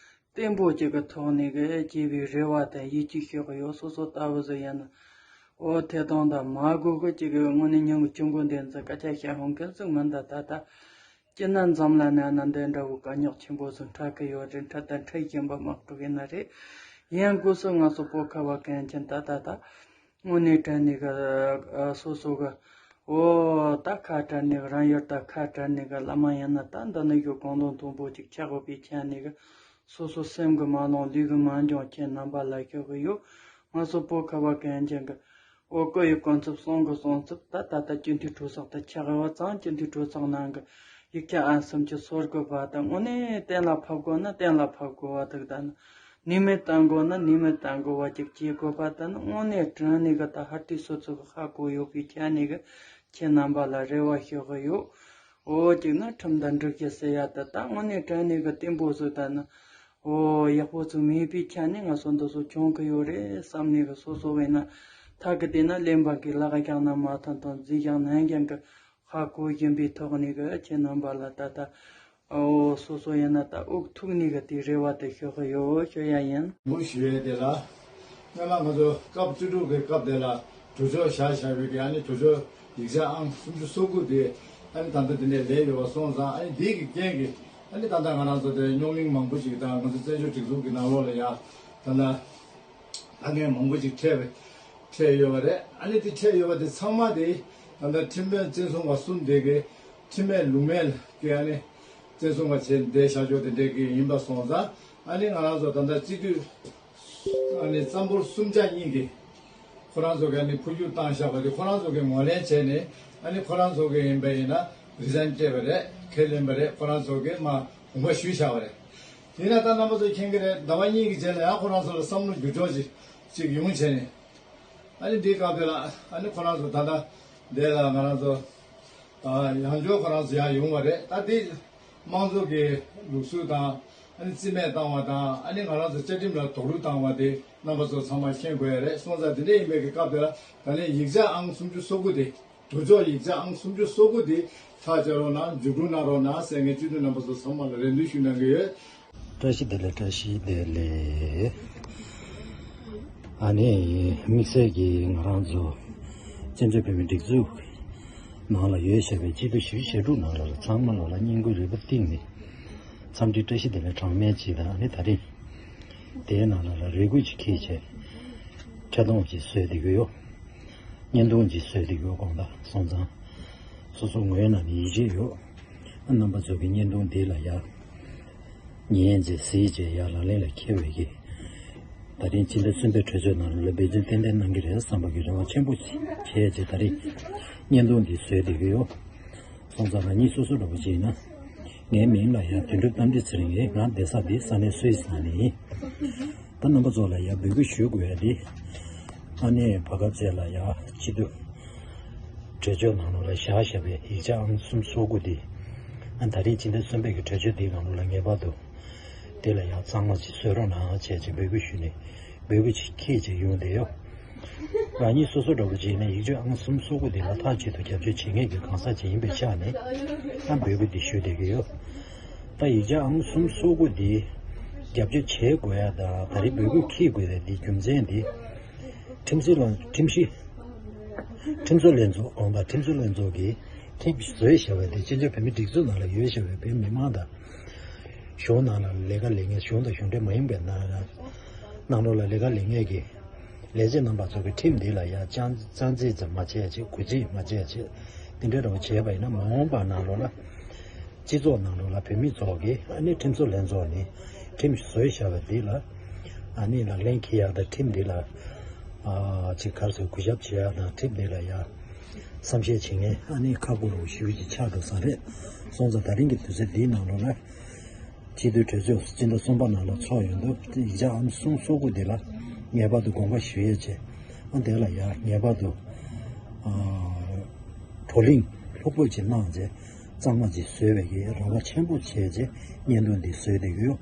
བརྟན་པོ་ཅིག་གི་ཐོག་ནས་གི་སྐྱེས་པའི་རེ་བ་དང་ཡིད་ཆེས་ཤོག་གི་ཡོད། སོ་སོ་ལྟ་བུ་ཟིག་ཡིན་ན། འོ་ཐད་གཏོང་དང་མ་དགོས་གི་ཅིག་གི་དངོས་གནས་ཉིན་གི་ཆུང་གོ་འདི་ཚོ་སྐད་ཆ་བཤད་ཧོང་མཁན་ཟིག་མིན། ད་ད་ད་སྤྱིར་ན་འཛམ་གླིང་ནང་ན་འདི་འདྲ་བོ་དཀའ་རྙོག་ཆེན་པོ་ཟིག་འཕྲད་གི་ཡོད་རེད། འཕྲད་དང་འཕྲད་བཞིན་པ་དམག་འཁྲུག་ཡིན་ན་རེད། ཡང་སྒོས་སུ་ང་ཚོ་བོད་ཁ་བ་གངས་ཅན་ད་ད་ད། དངོས་གནས་དྲང་གནས་གི་ཨ་སོ་སོ་གི་འོ་ད་ཁ་དྲང་གནས་གི་རང་ཡུལ་ད་ཁ་དྲང་གནས་གི་བླ་མ་ཡིན་ན་ད་འདི་ནི་ཡོད་གང་དང་མཐུན་པོ་ཅིག་ཆགས་དགོས་པའི་ཆ་ནས་གི་སོ་སོ་སེམས་གི་མ་ལངས་ལུས་གི་མ་འཇོན་ཁྱེད་རྣམ་པ་ལ་ཤོད་གི་ཡོད། ང་ཚོ་བོད་ཁ་བ་གངས་ཅན་གི་འོ་སྐུ་ཡི་གོ་མཚམས་སྲུང་གི་སྲུང་ཚུལ་ད་ད་ལྟ་སྤྱི་འཐུས་གྲོས་ཚོགས་ད་ཆགས་ཡོད་ཙང་སྤྱི་འཐུས་གྲོས་ཚོགས་ནང་གི་ཡིག་ཆ་ཨང་གསུམ་གྱི་སོ་དགུ་པ་ད་དངོས་གནས་གཏན་ལ་ཕབ་དགོས་ན་གཏན་ལ་ཕབ་དགོས་པ་དེ་ད་ནི། གནས་མལ་བཏང་དགོས་ན་གནས་མལ་བཏང་དགོས་པ་ཅིག་བྱེད་དགོས་པ་དེ་ནི་དངོས་གནས་དྲང་གནས་གི་ད་ཧར་ཏི་སོ་ཚོ་གི་ཧ་གོ་ཡོད་པའི་ཆ་ནས་གི་ཁྱེད་རྣམ་པ་ལ་རེ་བ་ཞུ་གི་ཡོད། འོ་གཅིག་ནི་ཁྲིམས་དང་སྒྲིག་གཞི་ཟེར་ཡ་དེ་ད་དངོས་གནས་དྲང་གནས་གི་བརྟན་པོ་བཟོ་ད་ནི་འོ་ཡག་པོ་ཚོ་མེད་པའི་ཆ་ནས་ང་ཚོ་འདི་ཚོ་བྱུང་གི་ཡོད་རེད་བསམ་ནས་གི་སོ་སོ་བས་ན་ཐག་གི་དེ་ན་གླེན་པ་གི་ལག་བཞག་ན་མ་ཐང་ཐང་རྫིག་བཞག་ན་རྒྱང་གི་ཧ་གོ་བཞིན་པའི་ཐོག་ནས་གི་ཁྱེད་རྣམ་པ་ལ་ད་ལྟ་ཨོ་སོ་སོ་ཡིན་ན་ད་དབུགས་ཐུག་ནས་གི་དེ་རེ་བ་དེ་ཞུ་གི་ཡོད་ཞུ་ཡ་ཡིན། མུ་ཞུ་ཡས་དེ་ལ་སྔོན་མ་ང་ཚོ་སྐབས་བཅུ་དྲུག་གི་སྐབས་དེ་ལ་གྲོས་ཆོད་བཞག་བཞག་པའི་གི་ཨ་ནི་གྲོས་ཆོད་ཡིག་ཆ་ཨང་སུམ་ཅུ་སོ་དགུ་དེ་ཨ་ནི་ད་ལྟ་དེ་ནས་ལས་ཡོད་པ་སོང་ཙང་ཨ་ནི་དེ་གི་རྐྱེན་གི་ཨ་ནི་ད་ལྟ་ང་རང་ཚོ་དེ་རྙོག་གླེང་མང་པོ་ཞིག་དང་ང་ཚོ་བཙན་བྱོལ་སྒྲིག་འཛུགས་ཀྱི་ནང་ལོགས་ལ་ཡ་ད་ལྟ། དཀའ་ངལ་མང་པོ་ཅིག་འཕྲད་པའི་འཕྲད་ཡོད་པ་རེད། ཨ་ནི་དེ་འཕྲད་ཡོད་པ་དེ་ཚང་མ་དེ་ད་ལྟ་ཁྲིམས་དཔོན་བཙན་བཟུང་བ་གསུམ་དེ་གི་ཁྲིམས་མེད་ལུགས་མེད་ཀྱི་ཨ་ནི་བཙན་བཟུང་བ་བྱས་བསྡད་བཞག་ཆོག་དེ་འདྲས་ཀྱི་ཡིན་པ་སོང་ཙང་ཨ་ནི་ང་རང་ཚོ་ད་ལྟ་སྤྱི་འཐུས་ཨ་ནི་རྩ་འབོར་གསུམ་ཆ་གཉིས་ཀྱི་ཁོ་རང་ཚོ་གི་ཨ་ནི་འཕོ་འགྱུར་བཏང་བཞག་པ་དེ་ཁོ་རང་ཚོ་གི་ངོས་ལེན་བྱས་ནས་ཨ་ནི་ཁོ་རང་ཚོ་གི་ཡིན་པ་ཡིན་ན་རི་ཟན་སྤྲད་པ་རེད། ཁས་ལེན་པ་རེད། ཁོ་རང་ཚོ་གི་མ་དགོངས་པ་ཞུས་བཞག་པ་རེད། དེས་ན་ད་རྣམ་པ་ཚོ་མཁྱེན་གྱི་རེད། ཟླ་བ་གཉིས་ཀྱི་རྗེས་ལ་ཡང་ཁོ་རང་ཚོ་ལ་བསམ་བློ་འགྱུར་ལྡོག་ཅིག་ཅིག་ཡོང་བྱས་ནས། ཨ་ནི་འདིའི་སྐབས་དེ་ལ་ཨ་ནི་ཁོ་རང་ཚོ་ད་ལྟ་འདི་ལ་ང་རང་ཚོ་ཨ་ཡང་བསྐྱར་ཁོ་རང་ཚོ་ཡར་ཡོང་བ་རེད། ད་འདི་དམངས་གཙོ་གི་ལུགས་སྲོལ་དང་ཨ་ནི་རྩིས་མེད་བཏང་བ་དང་ཨ་ནི་ང་རང་ཚོ་བཅའ་ཁྲིམས་ལ་དོགས་སློང་བཏང་བ་དེ་རྣམ་པ་ཚོ་ཚང་མ་མཁྱེན་དགོས་ཡ་རེད། སོང་ཙང་དེ་འདྲ་ཡིན་པའི་གི་སྐབས་དེ་ལ་ད་ལན་ཡིག་ཆ་ཨང་སུམ་ཅུ་སོ་དགུ་དེ། གྲོས་ཆོད་ཡིག་ཆ་ཨང་སུམ་ཅུ་སོ་དགུ་དེ་ཐག་བཅད་རོགས་གནང་། མཇུག་སྒྲིལ་གནང་རོགས་གནང་ཟེར་ངས་སྤྱི་འཐུས་རྣམ་པ་ཚོ་ཚང་མ་ལ་རེ་འདུན་ཞུ་གནང་གི་ཡོད། བཀྲ་ཤིས་བདེ་ལེགས། བཀྲ་ཤིས་བདེ་ལེགས། ཨ་ནི་དམིགས་བསལ་གྱིས་ང་རང་ཚོ་བཙན་བྱོལ་བོད་མིའི་སྒྲིག་འཛུགས་ནང་ལ་ཡོད་བཞག་པའི་སྤྱི་འཐུས་བཞི་བཅུ་ཞེ་དྲུག་ནང་ལ་ཚང་མ་ལོ་ལ་བསྙེན་བཀུར་རིམ་པ་བཏིང་ནས་འཚམས་འདྲི་བཀྲ་ཤིས་བདེ་ལེགས་གྲངས་མེད་ཅིག་དང་ཨ་ནི་ད་རེས། དེའི་ནང་ལ་ལ་རེ་སྐུལ་ཅིག་ཁྱེར་བྱས། འཕྲལ་གཏོང་ཅིག་བཟོས་བསྡད་ཀྱི་ཡོད། བརྙན་ཐུང་ཅིག་བཟོས་བསྡད་ཀྱི་ཡོད། དགོངས་དག་སོང་ཙང་། སོ་སོ་ངོས་ནས་ནི་ཡིད་ཆེས་ཡོད། རྣམ་པ་ཚོ་གི་བརྙན་ཐུང་འདི་ལ་ཡ། ཉན་བྱས་གཟིགས་བྱས་ཡ་ལག་ལེན་ལ་འཁེལ་བའི་གི། ད་རིང་སྤྱི་ཟླ་གསུམ་པའི་གྲོས་ཚོགས་ནང་ལ་འབད་བརྩོན་ཏན་ཏན་གནང་གི་རེད་བསམ་པ་གི་རེ་བ་ཆེན་པོ་བྱས་བྱས་ད་རིང་བརྙན་ཐུང་འདི་བཟོས་བསྡད་ཀྱི་ཡོད། སོང་ཙང་ང་གཉིས་སོ་སོ་འདྲ་པོ་ཅིག་ཡིན་ན། ངའི་མིང་ལ་ཡང་དོན་གྲུབ་རྟ་མགྲིན་ཟེར་ངས། ང་བསྡད་ས་འདི་ས་གནས་སུད་སི་ནང་ནས་ཡིན། ད་རྣམ་པ་ཚོ་ལ་ཡང་འབོད་སྐུལ་ཞུ་དགོས་ཡ་འདི། ཨ་ནེ་བར་སྐབས་བཅས་ལ་ཡང་སྤྱི་འཐུས་གྲོས་ཆོད་ནང་ལོགས་ལ་བཞག་བཞག་པའི་ཡིག་ཆ་ཨང་གསུམ་སོ་དགུ་འདི། ཨ་ད་རིང་སྤྱི་ཟླ་གསུམ་པའི་གི་གྲོས་ཆོད་འདིའི་ནང་ལོགས་ལ་ངེས་པར་དུ། དེ་ལ་ཡང་གཙང་མ་ཅིག་བཟོ་རོགས་གནང་བྱས་ཅིག་འབོད་སྐུལ་ཞུས་ནས་འབོད་སྐུལ་ཅིག་ཁྱེད་ཅིག་ཡོང་བསྡད་ཡོད། ང་གཉིས་སོ་སོ་འདྲ་པོ་ཅིག་ཡིན་ན་ཡིག་ཆ་ཨང་གསུམ་སོ་དགུ་དེ་ལ་མཐའ་གཅིག་ཏུ་རྒྱབ་སྐྱོར་བྱེད་མཁན་གྱི་གང་ཟག་ཅིག་ཡིན་པའི་ཆ་ནས་ཨ་འབོད་སྐུལ་འདི་ཞུ་བསྡད་ཀྱི་ཡོད། ད་ཡིག་ཆ་ཨང་གསུམ་སོ་དགུ་འདི་རྒྱབ་སྐྱོར་བྱེད་དགོས་ཡ་དང་ད་རེས་འབོད་སྐུལ་འཁྱེར་དགོས་ཡ་འདི་རྒྱུ་མཚན་འདི་ཁྲིམས་སྲིད་ལ་ཁྲིམས་གཞི། ཁྲིམས་བཟོ་ལྷན་ཚོགས་དགོངས་དག་ཁྲིམས་བཟོ་ལྷན་ཚོགས་ཀྱིས་ཁྲིམས་བཟོས་བཞག་པ་དེ་སྤྱི་ཚོགས་བོད་མིའི་སྒྲིག་འཛུགས་ནང་ལ་ཡོད་བཞག་པའི་བོད་མི་མང་དང་། གཞུང་ནང་ལ་ལས་ཀ་ལས་ངན་གཞུང་དང་གཞུང་འབྲེལ་མ་ཡིན་པའི་ནང་ལ་ནང་ལོགས་ལ་ལས་ཀ་ལས་ངན་གྱི་ལས་བྱེད་རྣམ་པ་ཚོ་གི་ཁྲིམས་འདི་ལ་ཡང་ཅང་ཙང་རྩིས་ཙམ་མ་བྱས་ཅིག་གུས་བརྩི་མ་བྱས་ཅིག་དེ་འདྲའི་རང་བྱས་པ་ཡིན་ན་མ་འོངས་པ་ནང་ལོགས་ལ་ སྤྱི་ཚོགས་ནང་ལོགས་ལ་བོད་མི་ཚོ་གིས་ཨ་ནི་ཁྲིམས་བཟོ་ལྷན་ཚོགས་ནས་ཁྲིམས་བཟོས་བཞག་པ་འདི་ལ་ཨ་ནི་ལག་ལེན་འཁེལ་ཡག་དང་ཁྲིམས་འདི་ལ་ཨ་ཅིག་ག་རེ་ཟེར་གུས་ཞབས་བྱེད་ཡག་དང་ཁྲིམས་འདི་ལ་ཡ་བསམ་ཤེས་བྱེད་མཁན་ཨ་ནི་ཁག་པོ་རུ་ཞེ་པོ་ཅིག་ཆགས་འདུག་བསམ་རེད། སོང་ཙང་ད་རིང་གི་དུས་ཚོད་འདིའི་ནང་ལོགས་ལ་སྤྱི་འཐུས་གྲོས་ཚོགས་སྤྱི་ཟླ་གསུམ་པ་ནང་ལ་ཚོགས་ཡོང་དུས་ཡིག་ཆ་ཨང་གསུམ་སོ་དགུ་འདི་ལ་ངེས་པར་དུ་དགོངས་པ་ཞུ་ཡས་བྱས། ཨ་དེ་ལ་ཡ་ངེས་པར་དུ་ཨ་བགྲོ་གླེང་ལྷུག་པོ་ཅིག་གནང་རྗེས་གཙང་མ་ཅིག་བཟོས་པའི་གི་རེ་བ་ཆེན་པོ་བྱས་རྗེས་བརྙན་ཐུང་འདི་བཟོས་བསྡད་ཀྱི་ཡོད།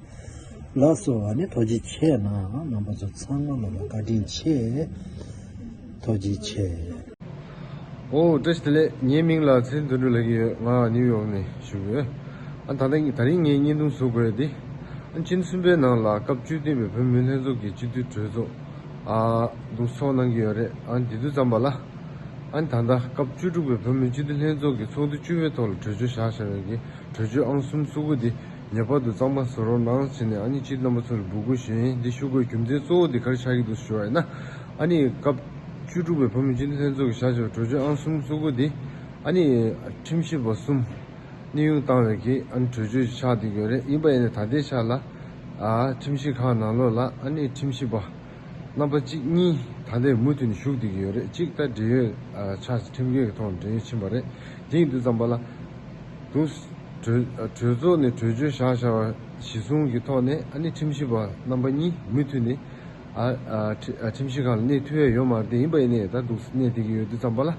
ལགས་སོ། ཨ་ནི་ཐུགས་རྗེ་ཆེ་གནང་། རྣམ་པ་ཚོ་ཚང་མ་ལོ་ལ་བཀའ་དྲིན་ཆེ། ཐུགས་རྗེ་ཆེ། ཨོ་བཀྲ་ཤིས་བདེ་ལེགས། ངའི་མིང་ལ་ཚེ་རིང་དོན་གྲུབ་ལབ་ཀྱི་ཡོད། ང་ནིའུ་ཡོག་ནས་ཞུ་གི་ཡོད། ཨ་ད་ལྟ་ད་རིང་ངས་བརྙན་ཐུང་བཟོ་དགོས་དེ། ཨ་ཕྱི་ཟླ་གསུམ་པའི་ནང་ལ་སྐབས་བཅུ་བདུན་པའི་བོད་མིའི་ལྷན་ཚོགས་ཀྱི་སྤྱི་འཐུས་གྲོས་ཚོགས་ཨ་འདུ་ཚོགས་གནང་གི་ཡོད་རེད། ཨ་དེ་དུས་ཙམ་པ་ལ་ཨ་ད་ལྟ་སྐབས་བཅུ་དྲུག་པའི་བོད་མིའི་སྤྱི་འཐུས་ལྷན་ཚོགས་ཀྱི་ཚོགས་འདུ་བཅུ་པའི་ཐོག་ལ་གྲོས་ཆོད་བཞག་བཞག་པའི་གི་གྲོས་ཆོད་ཨང་གསུམ་སོ་དགུ་དེ་ངེས་པར་དུ་གཙང་མ་བཟོ་རོགས་གནང་ཟེར་ནས་ཨ་ནི་སྤྱི་འཐུས་རྣམ་པ་ཚོ་ལ་འབོད་སྐུལ་ཞུ་ཡིན། འདི་ཞུ་དགོས་རྒྱུ་མཚན་གཙོ་བོ་དེ་ག་རེ་ཆགས་ཀྱི་འདུག་ཞུ་བ་ཡིན་ན། ཨ་ནི་སྐབས་བཅུ་དྲུག་པའི་བོད་མིའི་སྤྱི་འཐུས་ལྷན་ཚོགས་ཀྱིས་བཞག་བཞག་པའི་གྲོས་ཆོད་ཨང་གསུམ་སོ་དགུ་དེ་ཨ་ནི་ཁྲིམས་ཞིབ་པ་གསུམ་གནས་དབྱུང་བཏང་བའི་གི་ཨ་ནི་གྲོས་ཆོད་ཆགས་བསྡད་ཀྱི་ཡོད་རེད། ཡིན་པ་ཡིན་ནའི་ད་ལྟའི་ཆ་ལ་ཨ་ཁྲིམས་ཞིབ་ཁང་ནང་ལོགས་ལ་ཨ་ནི་ཁྲིམས་ཞིབ་པ་རྣམ་པ་གཅིག་གཉིས་ད་ལྟའི་མུ་མཐུད་ནས་བཞུགས་བསྡད་ཀྱི་ཡོད་རེད། གཅིག་ད་བགྲེས་ཡོལ་ཨ་ཆགས་ཁྲིམས་འགལ་གྱི་ཐོག་ནས་བགྲེས་ཡོལ་ཕྱིན་པ་རེད། དེ་ཡིན་དུས་ཙམ་པ་ལ་འདུག་གྲོས་གྲོས་ཚོགས་ནས་གྲོས་ཆོད་བཞག་བཞག་པ་གཞི་བཟུང་གི་ཐོག་ནས་ཨ་ནི་ཁྲིམས་ཞིབ་པ་རྣམ་པ་གཉིས་མུ་མཐུད་ནས་ཨ་ཨ་ཁྲི་ཨ་ཁྲིམས་ཞིབ་ཁང་ལ་གནས་ཐུབ་ཡ་ཡོད་མ་རེད། དེ་ཡིན་པ་ཡིན་ནའི་ད་འདུག་གནས་བསྡད་ཀྱི་ཡོད་དུས་ཙམ་པ་ལ།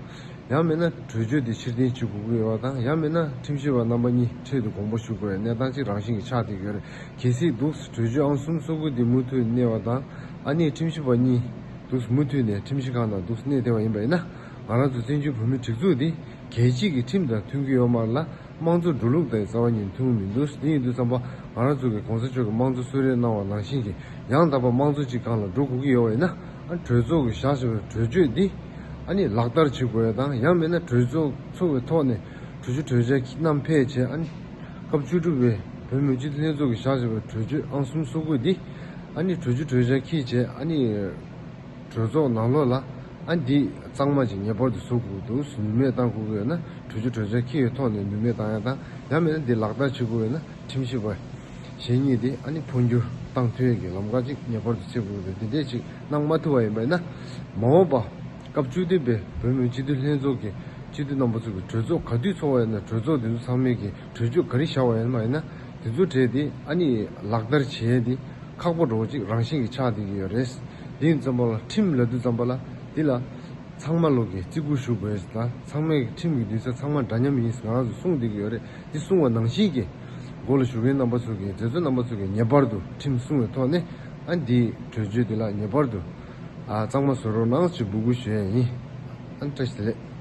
ཡང་མིན་ན་གྲོས་ཆོད་དེ་ཕྱིར་འཐེན་བྱེད་དགོས་ཀྱི་ཡོད་པ་དང་། ཡང་མིན་ན་ཁྲིམས་ཞིབ་པ་རྣམ་པ་གཉིས་འཕྲལ་དུ་དགོངས་པ་ཞུ་དགོས་པའི་གནས་སྟངས་ཅིག་རང་བཞིན་གྱིས་ཆགས་བསྡད་ཀྱི་ཡོད་རེད། གལ་སྲིད་འདུག་གྲོས་ཆོད་ཨང་གསུམ་སོ་དགུ་དེ་མུ་མཐུད་གནས་པ་དང་། ཨ་ནི་ཁྲིམས་ཞིབ་པ་གཉིས་འདུག་མུ་མཐུད་ནས་ཁྲིམས་ཞིབ་ཁང་ནང་འདུག་གནས་བསྡད་པ་ཡིན་པ་ཡིན་ན། ང་རང་ཚོ་བཙན་བྱོལ་བོད་མིའི་སྒྲིག་འཛུགས་འདི་རྒྱལ་སྤྱི་གི་ཁྲིམས་དང་མཐུན་གྱི་ཡོད་མ་རེད་ལ། དམངས་གཙོ་འགྲོ་ལུགས་དང་རྩ་བ་ཉིད་མཐུན་མི་འདུག་དེ་ཡིན་དུས་ཙམ་པ་ང་རང་ཚོ་གི་གོང་ས་མཆོག་གིས་དམངས་གཙོ་གསོལ་རས་གནང་བ་ནང་བཞིན་གྱི་ཡང་དག་པ་དམངས་གཙོ་གཅིག་སྒང་ལ་འགྲོ་དགོས་ཀྱི་ཡོད་པ་ཡིན་ན། ཨ་གྲོས་ཚོགས་ཀྱིས་བཞག་བཞག་པའི་གྲོས་ཆོད་འདི་ཨ་ནི་ལག་བསྟར་བྱེད་དགོས་ཡ་དང་། ཡང་མིན་ན་གྲོས་ཚོགས་ཚོགས་པའི་ཐོག་ནས་གྲོས་ཆོད་གྲོས་འཆར་བསྣམས་ཕེབས་བྱས། ཨ་ནི་སྐབས་བཅུ་དྲུག་པའི་བོད་མིའི་སྤྱི་འཐུས་ལྷན་ཚོགས་ཀྱིས་བཞག་བཞག་པའི་གྲོས་ཆོད་ཨང་གསུམ་སོ་དགུ་འདི་ཨ་ནི་གྲོས་ཆོད་གྲོས་འཆར་འཁྱེར་བྱས། ཨ་ནི་གྲོས་ཚོགས་ནང་ལོགས་ལ་ཨ་འདི་གཙང་མ་ཅིག་ངེས་པར་དུ་བཟོ་དགོས་འདུག་ནུས་མེད་བཏང་དགོས་ཀྱི་ཡོད་ན། གྲོས་ཆོད་གྲོས་འཆར་འཁྱེར་བའི་ཐོག་ནས་ནུས་མེད་བཏང་ཡ་དང་། ཡང་མིན་ན་འདི་ལག་བསྟར་བྱེད་དགོས་ཡོད་ན། ཁྲིམས་ཞིབ་པ་གཞན་གཉིས་དེ་ཨ་ནི་འཕོ་འགྱུར་བཏང་ཐུབ་ཡས་ཀྱི་ལམ་ཁ་ཅིག་ངེས་པར་དུ་བྱེད་དགོས་འདུག་དེ་འདྲས་ཅིག་གནང་མ་ཐུབ་པ་ཡིན་པ་ཡིན་ན། མ་འོངས་པ་སྐབས་བཅུ་བདུན་པའི་བོད་མིའི་སྤྱི་འཐུས་ལྷན་ཚོགས་ཀྱི་སྤྱི་འཐུས་རྣམ་པ་ཚོ་གི་གྲོས་ཚོགས་ག་དུས་ཚོགས་པ་ཡིན་ན། གྲོས་ཚོགས་དེ་ཚོ་ཚང་མས་ཀྱི་གྲོས་ཆོད་ག་རེ་བཞག་པ་ཡིན་པ་ཡིན་ན། དེ་ཚོ་གྲས་དེ་ཨ་ནི་ལག་བསྟར་བྱེད་ཡས་དེ་ཁག་པོ་འདྲ་བོ་ཅིག་རང་བཞིན་གྱིས་ཆགས་བསྡད་ཀྱི་ཡོད་རེད། དེ་ཡིན་ཙམ་པ་ལ་ཁྲིམས་ལབ་དུས་ཙམ་པ་ལ་འདི་ལ་ཚང་མ་ལོག་གིས་བརྩི་བཀུར་ཞུ་དགོས་ཟེར་དང་། ཚང་མས་ཁྲིམས་ཀྱི་འདུན་ས་ཚང་མ་འདྲ་མཉམ་ཡིན་ཟེར་ང་རང་ཚོ་གསུངས་བསྡད་ཀྱི་ཡོད་རེད། འདི་གསུངས་པ་ནང་བཞིན་གྱི་སྒོ་ལ་ཞུགས་མཁན་རྣམ་པ་ཚོ་གིས། མཛད་གཙོ་རྣམ་པ་ཚོ་གིས་ངེས་པར་དུ་ཁྲིམས་སྲུང་བའི་ཐོག་ནས་ཨ་འདིའི་གྲོས་ཆོད་འདི་ལ་ངེས་པར་དུ་ཨ་གཙང་མ་བཟོ་རོགས་གནང་ཞེས་འབོད་སྐུལ་ཞུ་ཡ་ཡིན། ཨ་བཀྲ་ཤིས་བདེ་ལེགས།